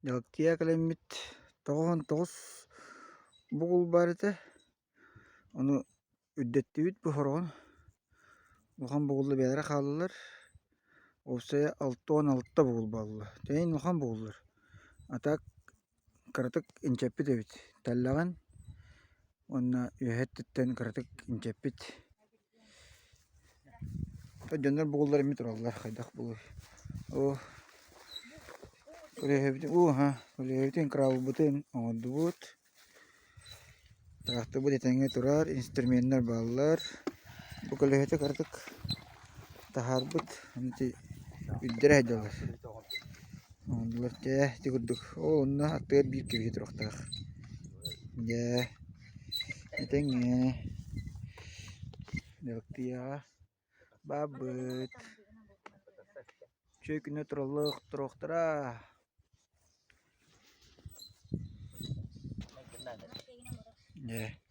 Дьалкыйа кэлэммит 99 бугул баар этэ. Ону үрдэттибит бу сороҕун. Улахан бугуллар бэйэлэрэ хааллылар. Уопсайа 66 бугул буолла. Тэйин улахан бугуллар. А так кыратык инчэппит эбит. Тэллэҕин уонна үөһэ өттүттэн кыратык инчэппит. Дьоннор бугуллар эмиэ тураллар хайдах буолуой. Оо көлүөһэбитин уу көлүөһэбитин кыраабылбытын оҥордубут. Таахтыбыт этэҥҥэ турар, инструменнар бааллар. Бу көлөһөтө кыратык таһаарбыт, аны ити үрдэрэ сылдьаллар. Оҥордулар дьэ ити курдук. Ол онно аттыгар биир киһи туруохтаах. Дьэ этэҥҥэ Дьалкыйаҕа баабыт. Үчүгэй күнү туруохтара. Дьэ.